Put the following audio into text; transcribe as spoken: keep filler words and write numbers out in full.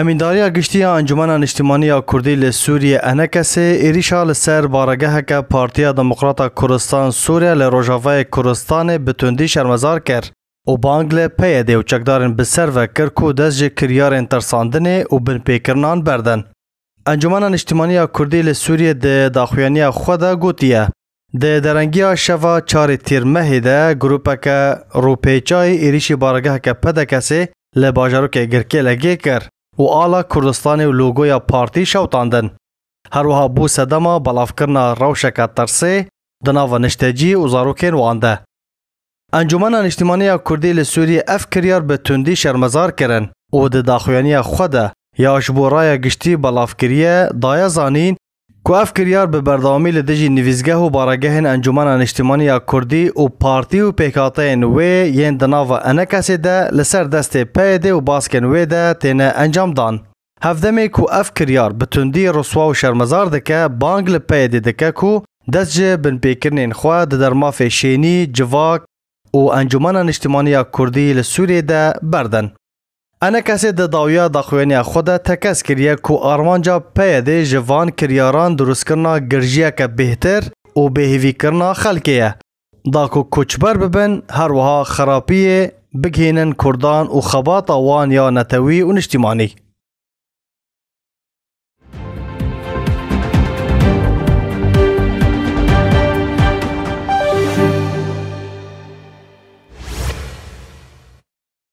Emîndariya Giştî ya Encûmena Niştimanî ya Kurdî li Sûriyê, ENKSê, êrîşa li ser baregeheke Partiya Demokrata Kurdistan Sûriye li Rojavayê Kurdistanê bi tundî şermezar kir û bang li PYDê û çekdarên bi ser ve kir ku dest ji kiryarên tirsandinê û binpêkirinan berdin. Encûmena Niştimanî ya Kurdî li Sûriyê di daxuyaniya xwe de gotiye, di derengiya şeva çarê Tîrmehê de grûpeke rûpêçayî êrîşî baregeheke PDKSê li bajarokê Girkêlegê kir û ala Kurdistanê û logoya partî şewitandin. Her wiha bû sedema belavkirina rewşeke tirsê di nava niştecî û zarokên wan de. Encûmena Niştimanî ya Kurdî li Sûriyê ev kiryar bi tundî şermezar kirin û di daxuyaniya xwe de ya ji bo raya giştî belav kiriye, daye zanîn ku ev kiryar bi berdewamî li dijî nivîzgeh û baregehên Encûmena Niştimanî ya Kurdî û partî û pêkhateyên wê yên di nava ENKSê de li ser destê PYDê û baskên wê de têne encamdan. Hevdemê ku ev kiryar bi tundî riswa û şermezar dike, bang li PYDê dike ku dest ji binpêkirinên xwe di dermafê Şênî, Civak û Encûmena Niştimanî ya Kurdî li Sûriyê de berdin. ENKSê di dawiya daxuyaniya xwe de tekez kiriye ku armanca PYDê ji van kiryaran dirustkirina girjiyeke bêhtir û bêhêvîkirina xelkê ye, da ku koçber bibin, her wiha xerapiyê bigihînin Kurdan û xebata wan ya netewî û niştimanî.